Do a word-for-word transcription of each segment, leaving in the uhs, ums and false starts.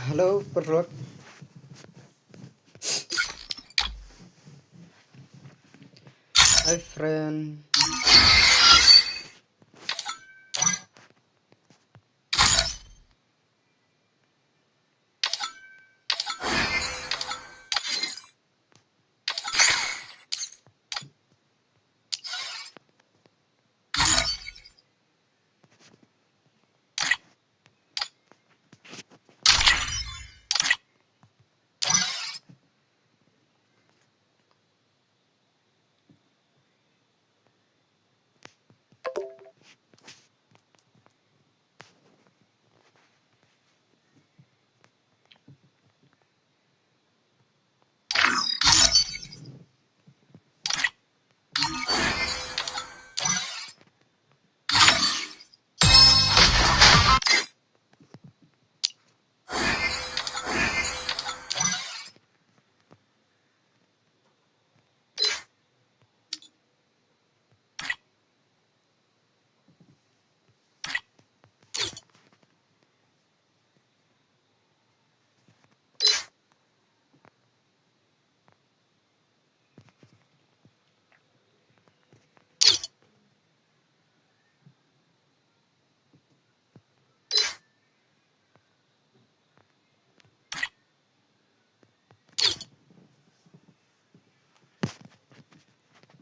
Hello, paralok. Hi, friend.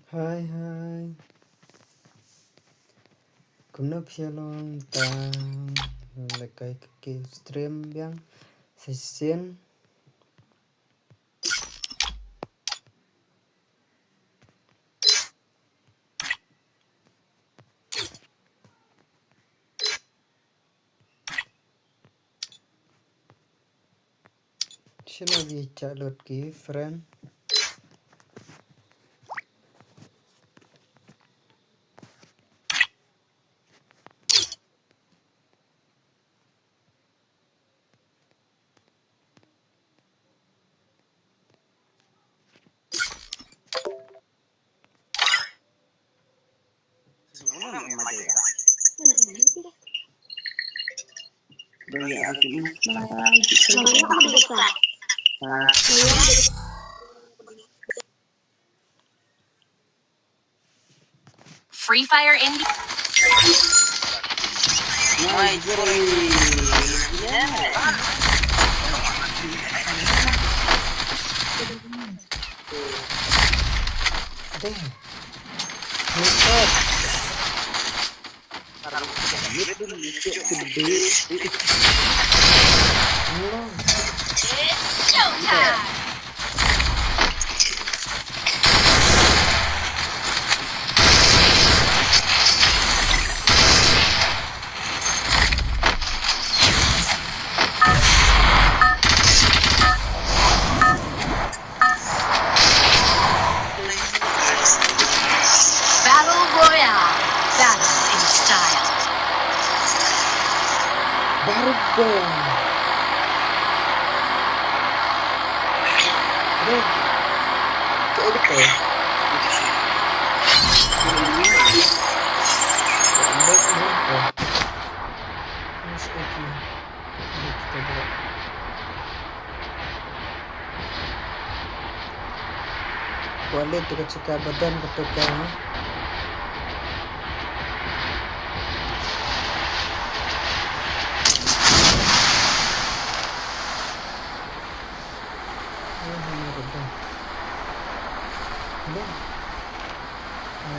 Hi, hi. Kumno phi long tang? Lehkai ka stream biang session. Shano phi jah lut ki friend? Free Fire India. Damn. It's showtime! Battle Royale. Battle in style. Battle Royale. Aduh. Kayak gitu. Masuk lagi. Ini kita buat. Kualit tu ka chika badan ka tu ka, ha?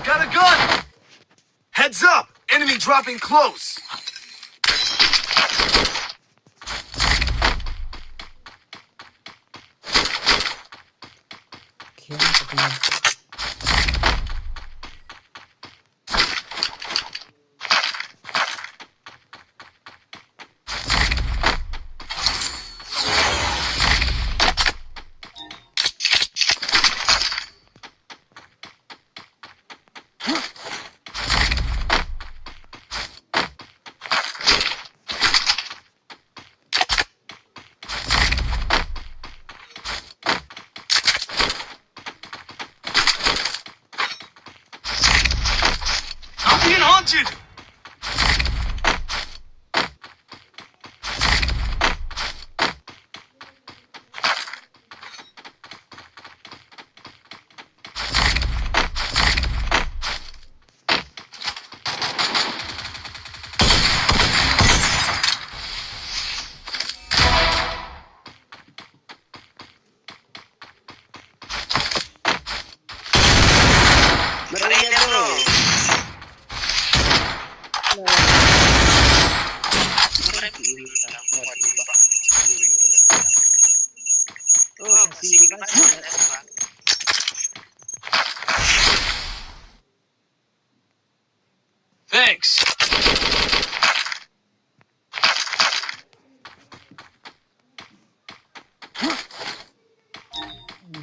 Got a gun! Heads up! Enemy dropping close! I'm being hunted!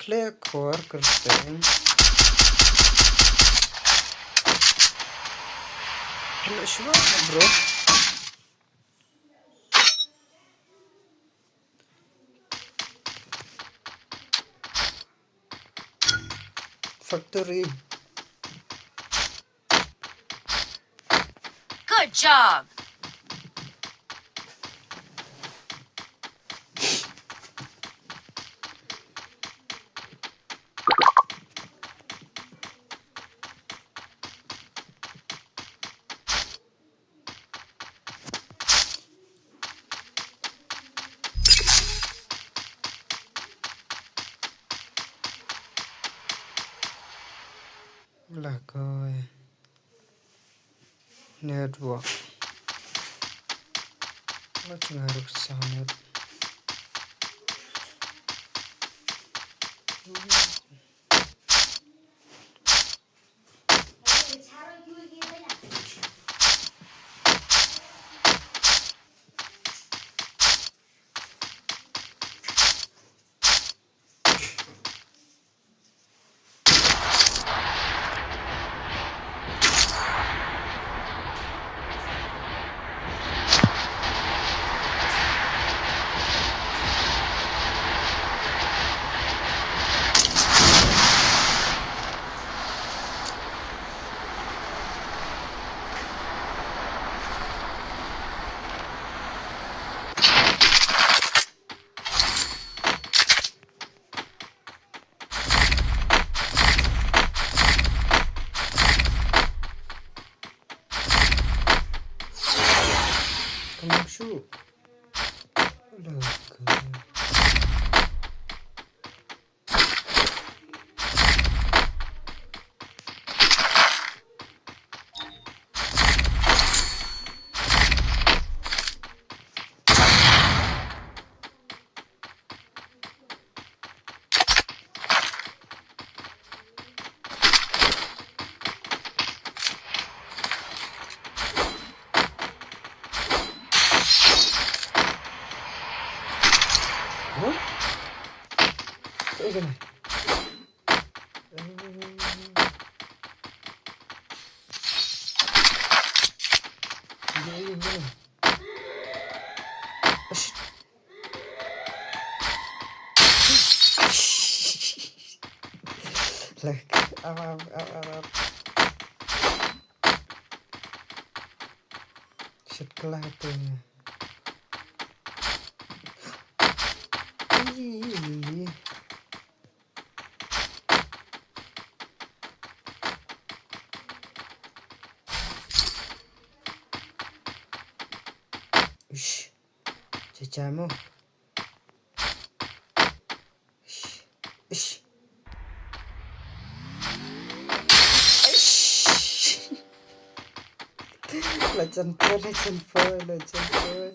Khleh khor kyrteng. Khleh shuwa, bro. Factory. Good job. Lakoi. Network. What network sound? Come on, shoot. Hello, girl. Huh? Kaei kane? Shit. Like, up, up, up, up, up. Shit, kala tu. Ih. Ish. Cha cha mo. Ish. Ish. Ish. Legend four, legend four, legend four.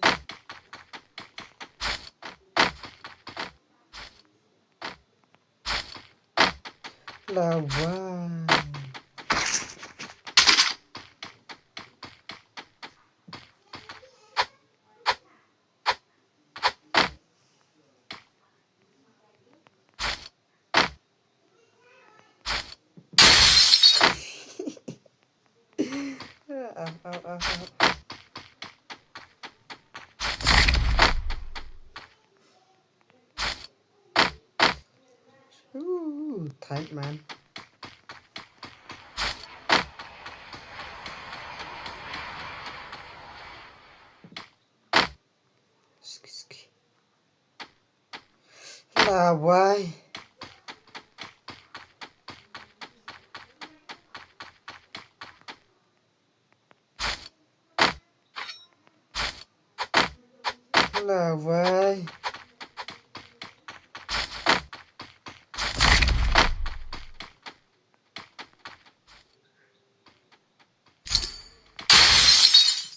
Lawai. Ow, ow, ow, ow. Ooh, tight, man. Ski, ski. Lawai. Lawai.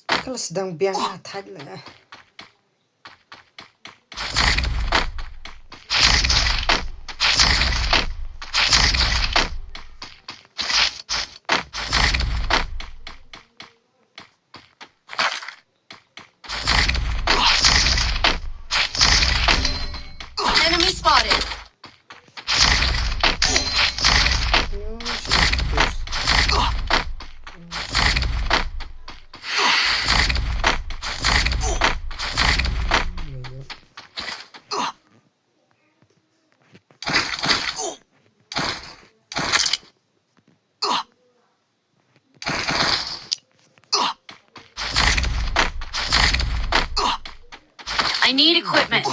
Ka la sdang biang ha thait la. Enemy spotted. I need equipment.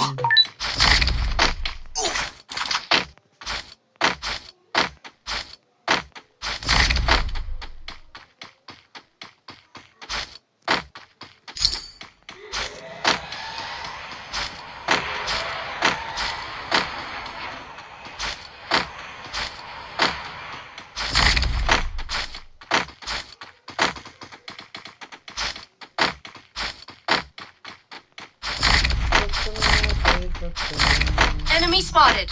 Enemy spotted.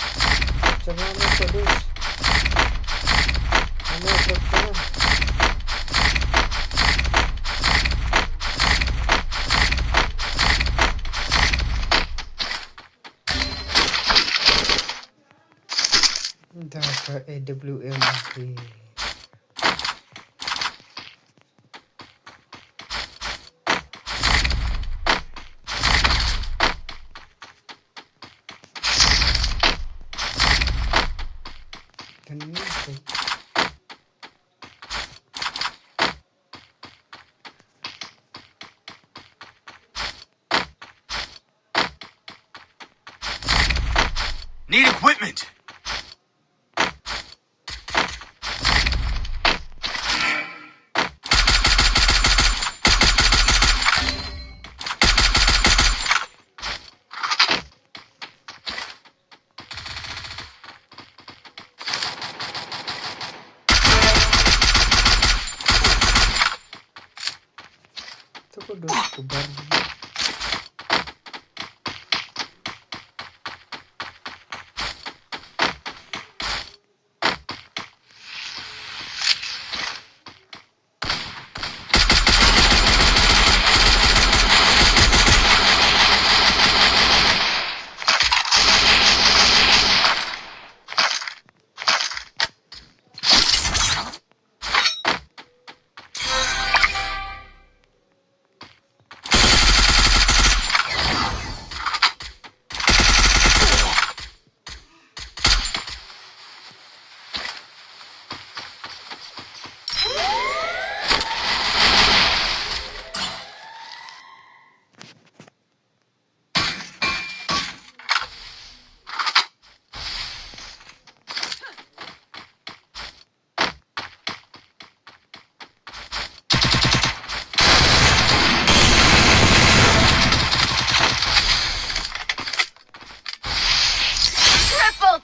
Da ka A W M. Need equipment.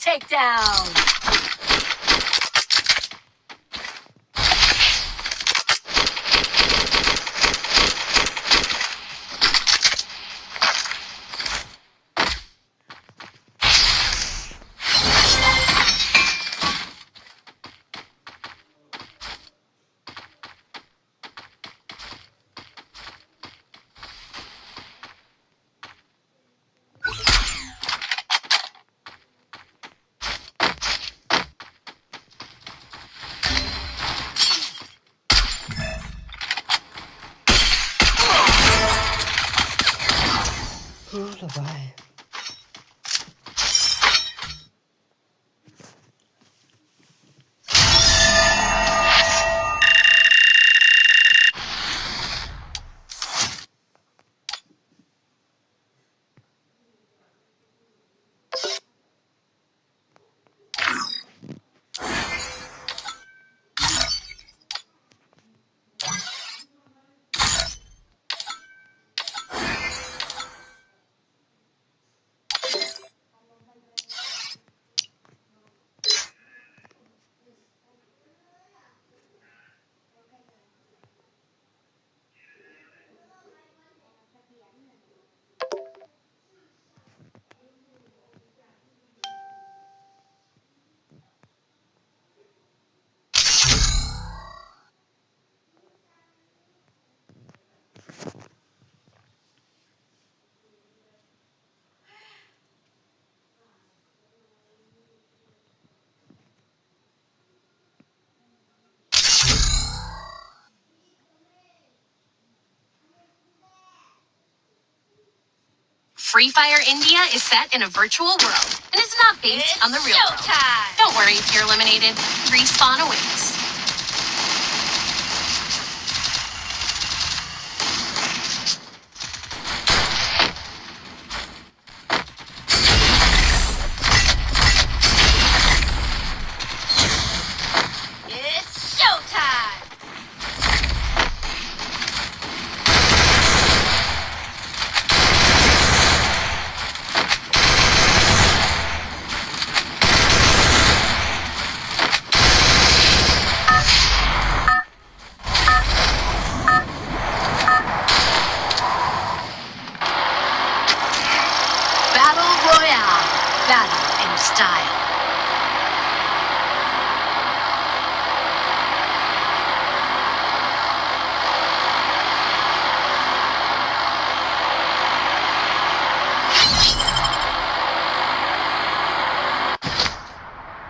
Takedown. Who the why? Free Fire India is set in a virtual world and is not based on the real world. Don't worry if you're eliminated. Respawn awaits. It's showtime! Battle Royale. Battle in style.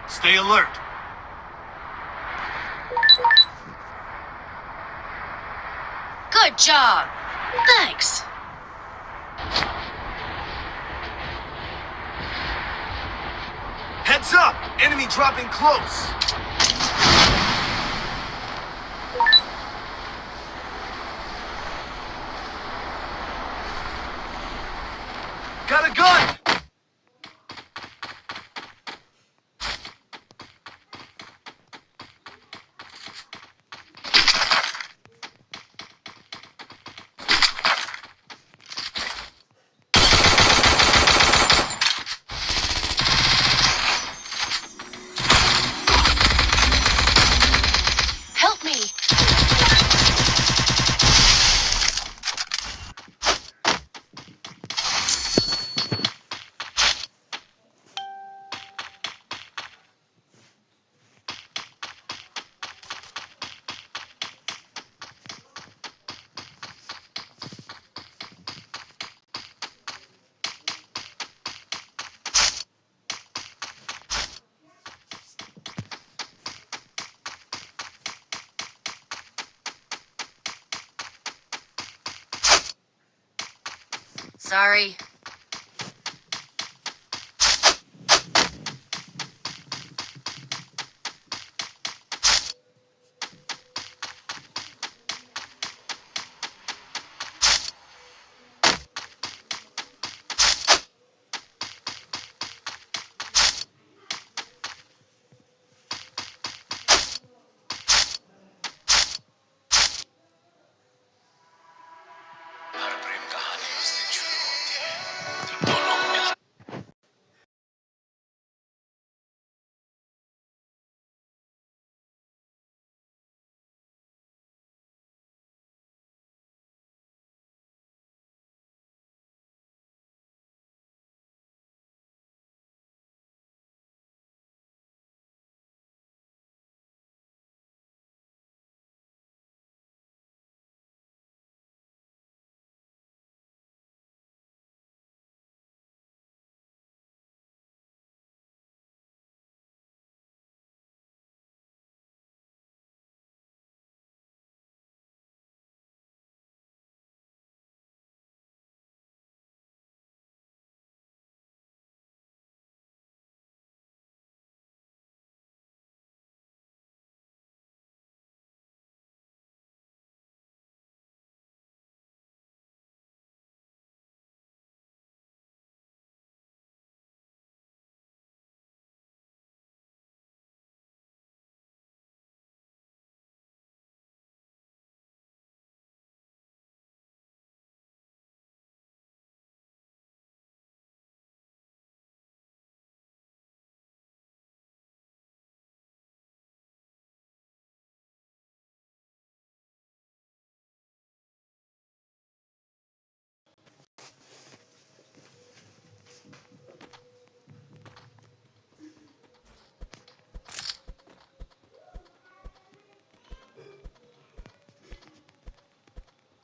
Stay alert. Good job. Thanks. Heads up! Enemy dropping close! Got a gun! Help me! Sorry. हर प्रेम कहानी उस दिन शुरू होती है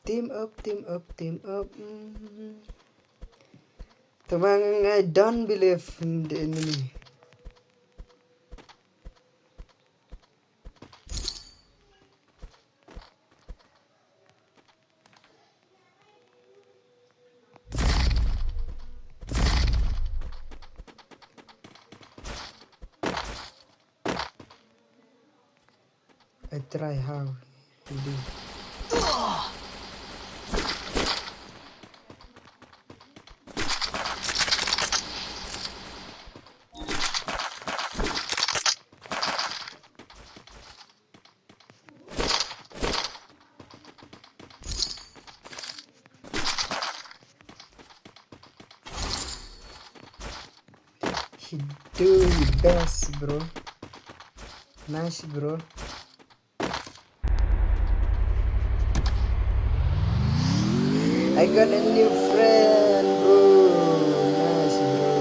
Team up, team up, team up. Mm. Tang ba nga, I don't believe in the enemy. I try how to do. He do the best, bro. Nice, bro. I got a new friend, bro. Nice, bro.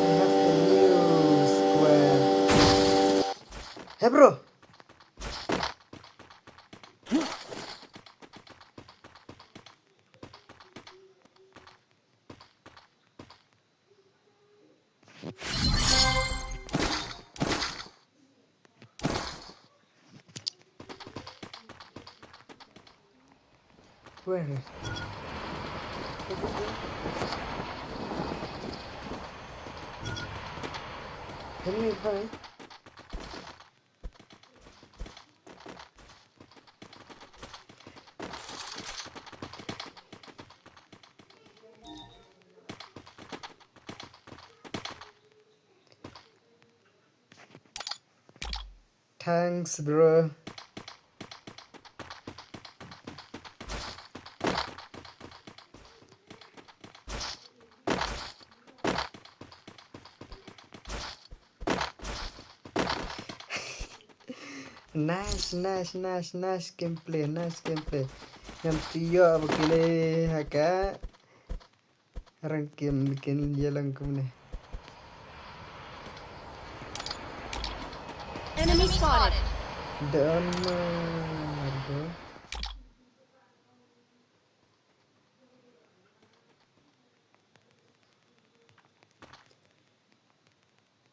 I have a new squad. Hey, bro. Where? Help me, boy. Thanks, bro. Nice, nice, nice, nice gameplay, nice gameplay. Ngam tip ïoh ba kine ha ka rank game kin ïalang kumne. Enemy spotted. Don Margo.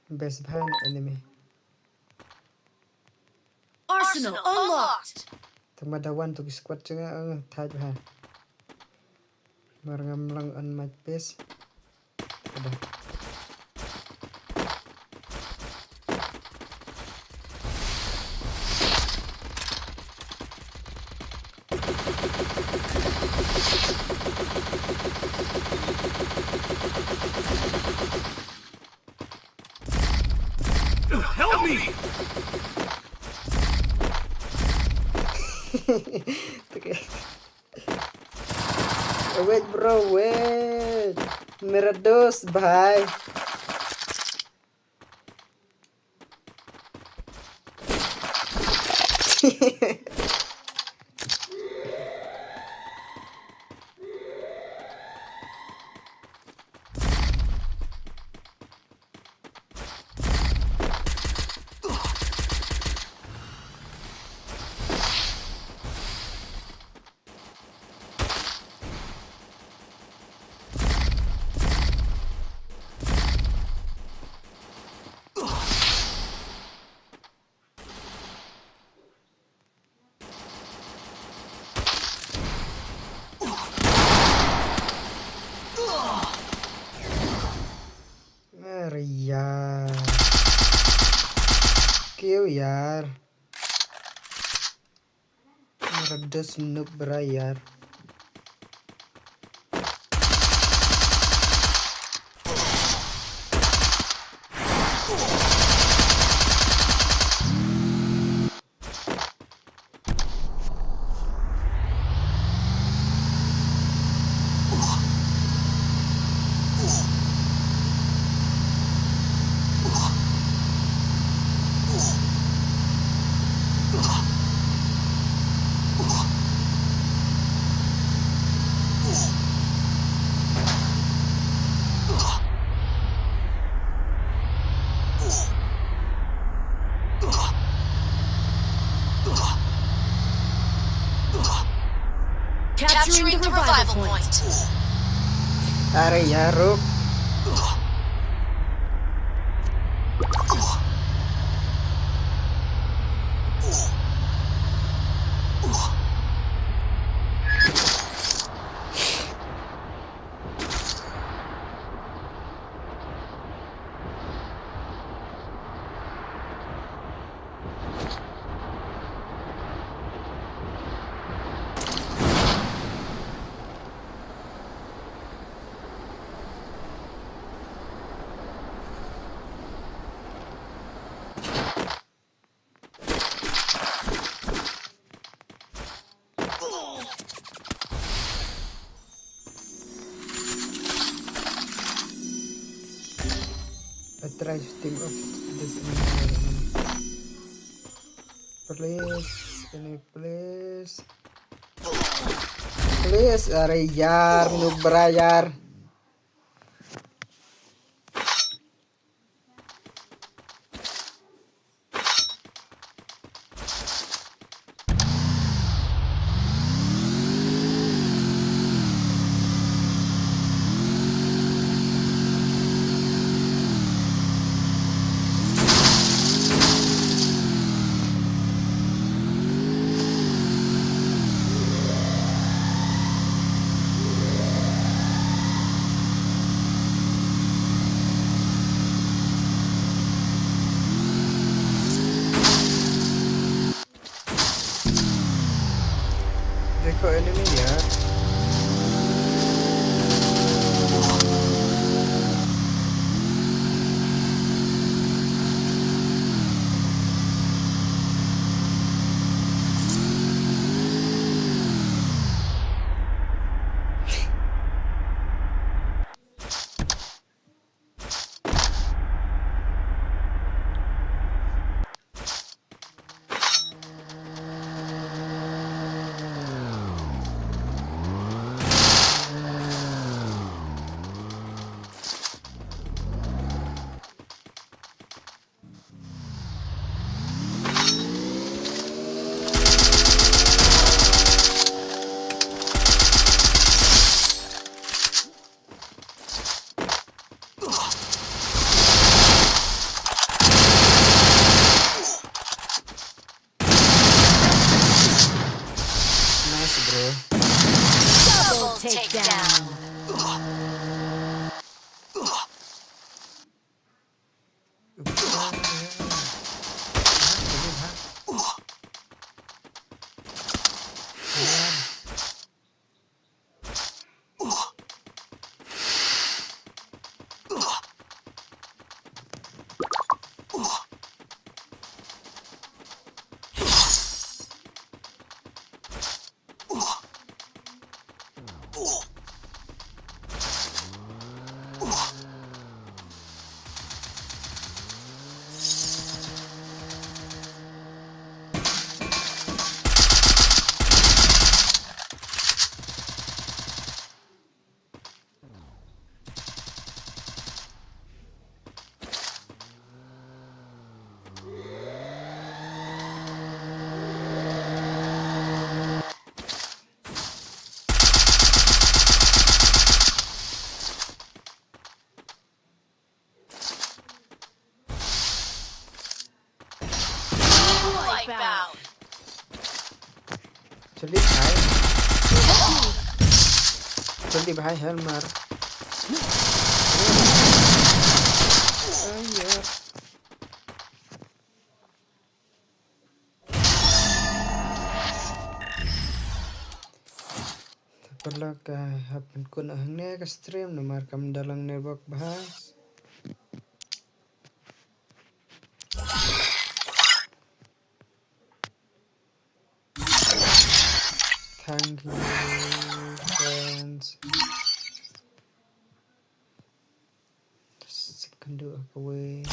Best bha enemy. Arsenal unlocked. Tang ma da wan tu ki squad jong nga, eh, thait bha. Mar ngam long on my base. Ada. Help me! Okay. Wait, bro, wait. Mera dost, bhai. अरे यार, क्यों यार? मेरा दस नंबर है यार। Capturing the revival point. Are ïa ruk. I try to steam up this enemy. Please, can you please? Please, are ïar, noob bra ïar. They got enemy, yeah. Nice, bro. Double takedown. Wipe out. Jolly bhai. Jolly bhai, help mar. Ai, yaar. Paralok, ah, hap pynkut hangne ka stream namar kam da long network bha. Thank you, friends. Second, do a kaway.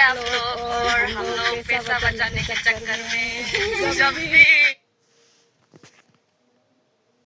आप लोग और हम लोग पैसा बचाने के चक्कर में जब भी